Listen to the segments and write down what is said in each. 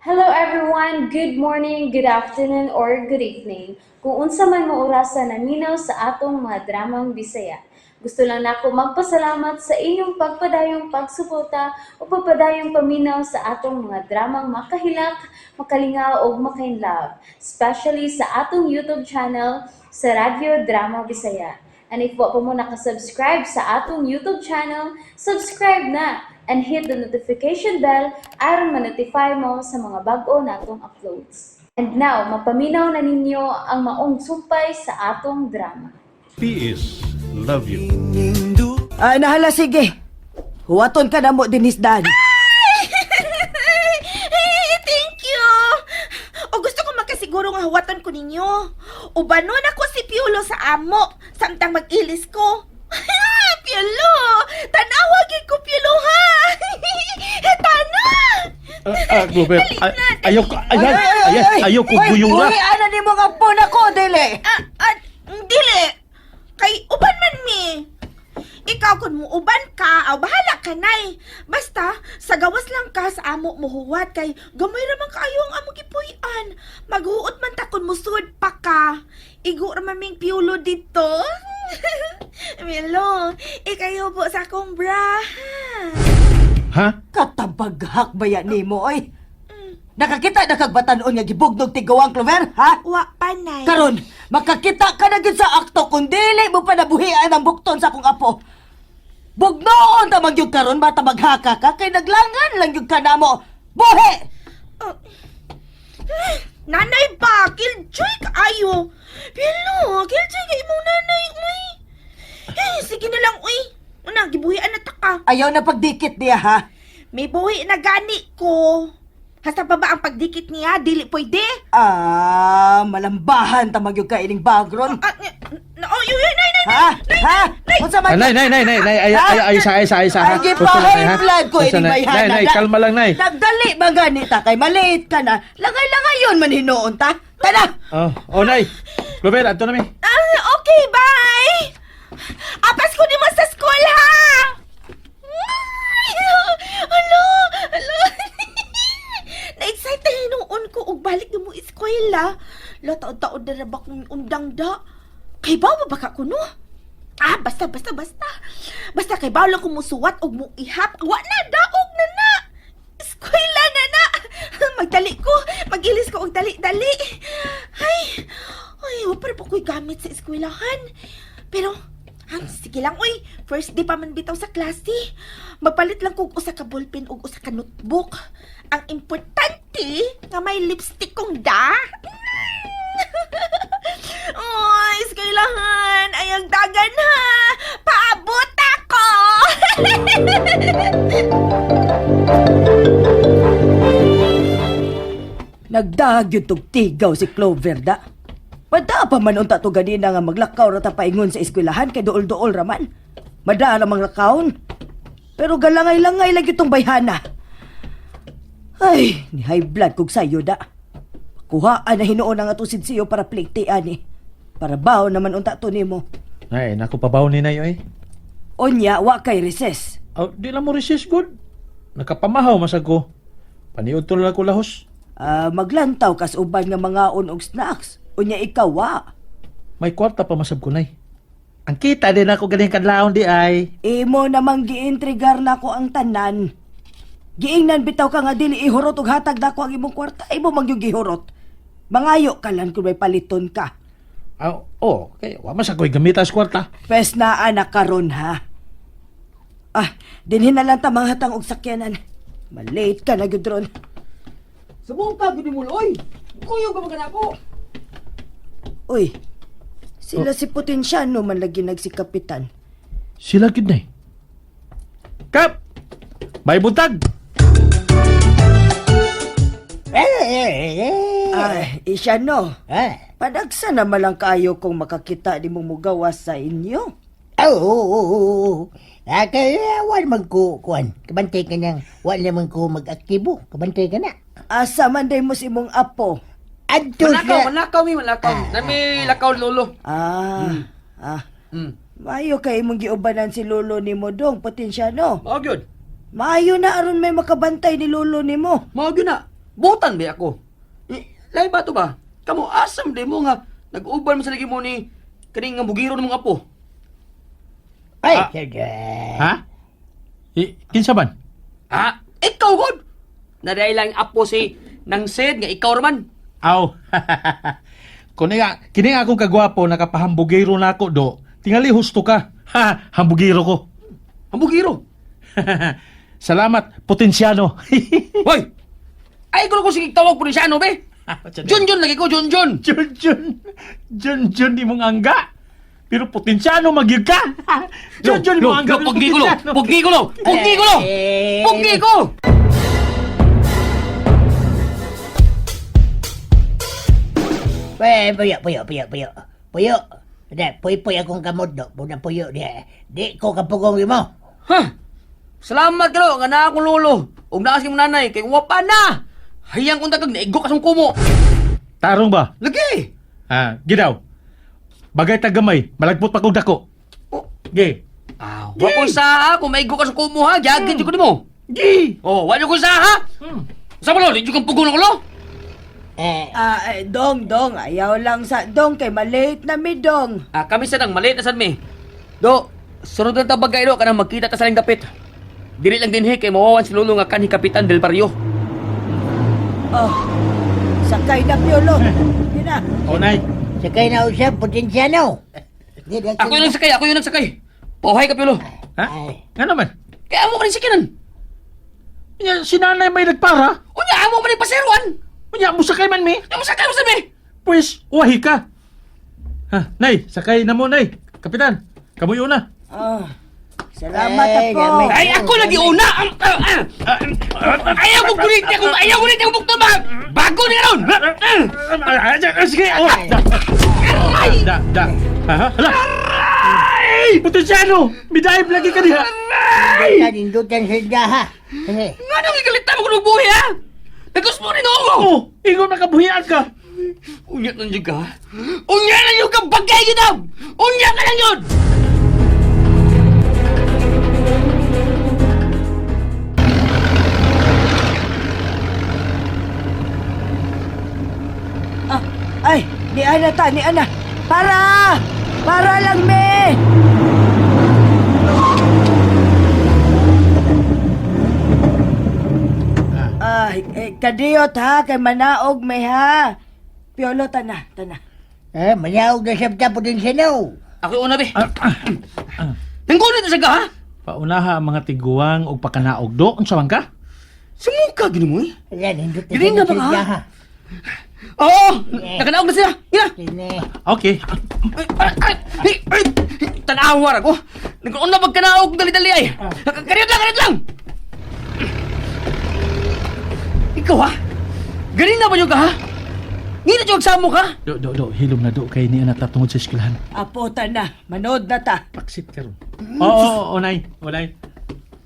Hello everyone! Good morning, good afternoon, or good evening. Kung unsa man mo orasa naminaw sa atong mga dramang Bisaya. Gusto lang nako magpasalamat sa inyong pagpadayong pagsuporta o pagpadayong paminaw sa atong mga dramang makahilak, makalingaw ug makainlove, especially sa atong YouTube channel sa Radyo Drama Bisaya. And if wa pa mo nakasubscribe sa atong YouTube channel, subscribe na and hit the notification bell aron ma-notify mo sa mga bag-o natong uploads. And now, mapaminaw na ninyo ang maong sumpay sa atong drama. PS love you. Ay, nahala, sige. Huwaton ka na mo din hisdan. Thank you! O gusto ko makasiguro nga huwatan ko ninyo. Ubanon ako si Piolo sa amo, samtang mag-ilis ko. Piolo! Tanawa gid ko, Piolo, ha! Tana! Ah, Clover, Dali na, dali. ayaw ko, ayan, ayan, ayaw ko guyura. Uy, ano ni mo nga po na ko, dili. Ah, ah, dili! Kay uban man mi. Ikaw kung muuban ka, aw bahala ka nay. Basta sa gawas lang ka sa amo mo huwat kay gamay ra man kaayo ang amo gipuy-an. Maghuot man ta kun musud pa ka. Igo ra man ming piulo dito. Melo, ikayo po sa akong bra. Ha? Katabaghak ba yan nimo, oy? Nakakita na kag batanon nga gibugnog tigawang, Clover, ha? Wa pa nay. Karon, makakita ka na gyud sa akto kung dili mo pa nabuhian ang bukton sa akong apo. Bugnoon ta man gyud karon bata maghaka ka kay naglangan lang gyud ka namo. Buhi! Oh. Nanay ba, killjoy kaayo. Pero, killjoy kay imong nanay, uy. Eh, sige na lang, uy. Una, gibuhian na ta ka. Ayaw na pagdikit niya, ha? May buhi na gani ko. Hasta pa ba ang pagdikit niya? Dili pwede. Ah, malambahan ta man gyud ka ining bagron. Ah, na, oh, yun, yun, nay, nay, Ha? nay, Ha? nay. Unsa man? Ah, nay, nay, nay, nay, nay, ay, ay, ay, isa, isa, isa, ha? Ay, Gusto lang, nay, ha? gipahay blood ko Gusto ining na- bayhana. Nay, nay, kalma lang, nay. Nagdali man gani ta kay maliit ka na. Langay-langay yun man hinuon ta. Tara! Oh, nay. Clover, adto na mi. Ah, okay, bye. Apas ko ni mo sa school, ha? Ay, hala, hala. Na-excite na hinuon ko og balik na mo eskwela. La, taon-taon na ba kong undang da? Kay ba ba ka kuno? Ah, basta, basta, basta. Basta kay baw lang kung musuwat og muihap. Wa na, daog na na. Eskwela na na. Magdali ko. Magilis ko og dali-dali. Ay, ay, wa pa rin po ko'y gamit sa eskwelahan. Pero, ang sige lang, uy. First day pa man bitaw sa klase. Magpalit lang kog usa ka ballpen ug usa ka notebook. Ang importante nga may lipstick kong da. Oy, eskwelahan. Ay, ang dagan ha. Paabot ako. Nagdahag yun tog tigaw si Clover da. Mada pa man unta to ganina nga maglakaw ra ta paingon sa eskwelahan kay duol-duol ra man. Mada ra mang lakawon. Pero galangay-langay lagi tong bayhana. Ay, ni high blood kog sayo da. Kuhaan na hinuon ang atong sinsiyo para plate ani. Para baho naman unta to nimo. Nay, naku pabaw ni nay, oy. Onya, wa kay recess. Oh, di lang mo resist, good. Nakapamahaw, masag ko. Paniud to lang ko lahos. Ah, maglantaw kas uban nga mangaon og snacks. Unya ikaw wa. May kwarta pa masab ko, nay. Ang kita din ako galing kadlawon di ay. Imo namang giintrigar nako ang tanan. Giingnan bitaw ka nga dili ihurot og hatag nako ang imong kwarta, imo man gyud gihurot. Mangayo ka lang kung may paliton ka. Ah, oh, kay wa man sa ko'y gamitas kwarta. Pes naa na karon ha. Ah, dinhin na lang ta manghatang og sakyanan. Malate ka na gyud ron. Subong ka, gud mo, oy! Kuyog ka mga ko! Uy, sila si Potensyano man lagi nagsikapitan. Sila gyud nay. Kap! May buntag! Ay, isya no. Ah, Padagsa na malang kayo kung makakita ni mong mugawas sa inyo. oo, oo, oo, oo. Ah, kaya wala man ko, kuan. Kabantay ka nang, wala man ko mag-aktibo. Kabantay ka na. Asa man day mo si imong apo. Adto Manakaw, sa. manakaw mi, manakaw. Nami lakaw lolo. Ah, ah. Maayo kay imong giubanan si lolo nimo dong, Potensyano. Mao gyud. Maayo na aron may makabantay ni lolo nimo. Mao gyud na. Butan ba ako? Eh, lahi ba to ba? Kamo asam di mo nga nag-uban man sa lagi mo ni kaning nga bugiro ng mga apo. Ay, Ah. sige. Ha? Kinsa man? Ha? Ikaw god. Naday lang apo si nang said nga ikaw raman. Aw. Kuni nga, kini nga akong kagwapo nakapahambugiro nako do. Tingali husto ka. Ha, hambugiro ko. Ang bugiro. Salamat, potensyano. Hoy! Ay ko ko sige tawag po siya ano be? Junjun lagi ko Junjun. Junjun. Junjun di mong angga. Pero potensyano magyud ka. Junjun di mong angga. pero Pugi ko lo. potensyano. Pugi ko lo. Pugi ko lo. Eh, Pugi ko. Eh, puyo, puyo, puyo, puyo. Puyo. Di, puy-puy akong kamot do. Muna puyo di. Di ko kapugong mo. Ha? Salamat kalo nga naa akong lolo. Ug naa si imong nanay kay wa pa na. Hayang unta kag naigo ka sa kumo. Tarong ba? Lagi. Ah, gidaw. Bagay tagamay, malagpot pa kog dako. Oh. Gi. Ah, wa ko sa kung maigo ka sa kumo ha, jagin jud ko nimo. Gi. Oh, wa jud ko sa ha. Sa lo, di jud kang pugong ko lo. Eh, Ah, eh, dong, dong, ayaw lang sa dong kay malate na mi dong. Ah, kami sa nang maliit na sad mi. Do, sunod lang ta bagay do kanang magkita ta sa ling dapit. Dili lang dinhi kay mawawan si lolo nga kanhi Kapitan del Barrio. Oh, sakay na Piolo. Yun na. O nay. sakay na usap, potensyano. Di, di, Ako yung nagsakay, ako yung nagsakay. Pauhay ka Piolo. Ha? Ay. Nga naman. Kaya amo ka rin sakinan. Nya, si nanay may nagpara. Unya amo man ni paseruan. Unya, musakay man mi. Amo sakay mo sa mi. Pwes, uwahi ka. Ha, nay, sakay na mo, nay. Kapitan, kamuyo una. Oh, salamat Ay, ako. gamit. Ay, ako lagi una! Ayaw ko gulit ako! Ayaw gulit ako bukto ba? Bago ni ron! Sige, oh. Da, da, da. Ha, hala. Ay, potensyano! Midaib lagi ka diha. Ay! Nindutan sa daha. Eh, Nga nang igalit mo kung buhi ha? Nagkus mo rin ako! Oh, ingon nakabuhian ka. Unya na yun ka! Unya na yun ka! Bagay kita! Unya ka lang yun! Ah, ay, ni Ana ta, ni Ana. Para! Para lang me! Ay, eh, kadiyot ha, kay manaog may ha. Piolo, tana, tana. eh, manyaog na siya ta, potensyano. Ako yung una be. Nanggunit na siya ka ha? Paunaha ang mga tiguang og pakanaog do. Unsa man ka? Sumuka gini mo eh. Ayan, nindutan Galing na ba sa ka? daha. Oo! Nakanaog na sila! Gina! Kini. Okay. Ay, ay, ay, ay, ay, Tanawar ako! Nag-una pagkanaog dali-dali ay! Karyot lang, karyot lang! Ikaw ha? Galing na ba yun ka ha? Ngina yung samo ka? Do, do, do. Hilom na do kay niya natatungod sa eskwelahan. Apo, tana, manood na ta. Paksit karon. Oo, oo, oo, nay. O, nay.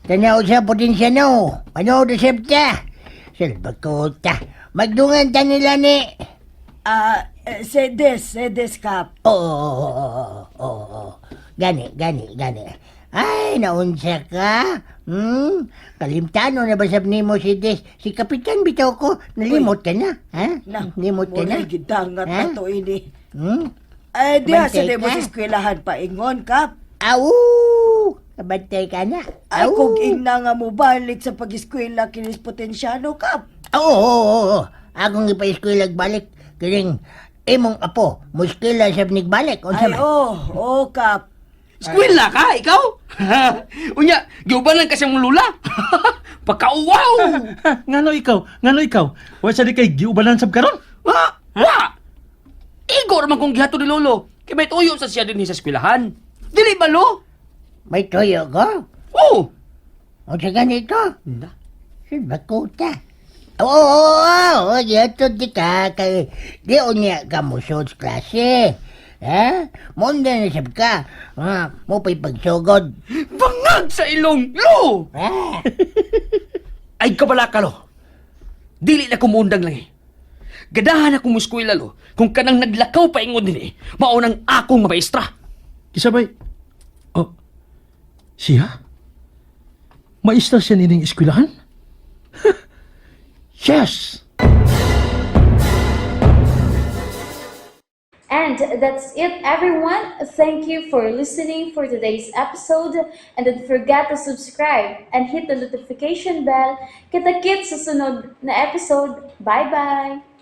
Tanaw sa potensyano. Manood na siya ta. Salbakota. Magdungan ta nila ni. Ah, eh, sedes, sedes kap. Oo, oo, oo, oo, oo. Gani, gani, gani. Ay, naunsa ka. Kalimtano na ba sab nimo si Des? Si Kapitan bitaw ko. Nalimot ka na. Ha? Na, Limot ka na. mura'y gidangat na Ha? to ini. Ay, diha sa Bantay demo ka. sa eskwelahan paingon kap. Au! Kabantay ka na. Ay, Au! kung ingna nga mo balik sa pag-eskwela kinis potensyano kap. Oo, oo, oo, oo. Akong ipa-eskwela balik. Kining imong apo, muskila siya nigbalik. Unsa Ay, man? oh, oh, kap. Eskwela ka, ikaw? Unya, giubanan ka siyang lula. Pagkauwaw! Ha, ngano ikaw? Ngano ikaw? Wa sa di kay giubanan sab karon? Wa! Wa! Igor man kong gihato ni Lolo. Kay may tuyo sa siya din sa eskwelahan. Dili ba, lo? May tuyo ko? Oo! Unsa ganito? Bakuta. Oo, oo, oo, dito di ka, kay, di unya ka musod sa klase. Ha? Munda na sab ka. Ha? Mo pa'y pagsugod. Bangag sa ilong, lo! Ha? Ay kabala ka, lo. Dili na kumundang lang eh. Gadahan ako mo eskwela, lo. Kung kanang naglakaw pa ingon din eh, maunang akong maestra. Isabay. Oh. Siya? Maestra siya nining eskwelahan? Yes! And that's it, everyone. Thank you for listening for today's episode. And don't forget to subscribe and hit the notification bell. Kita-kits sa sunod na episode. Bye-bye!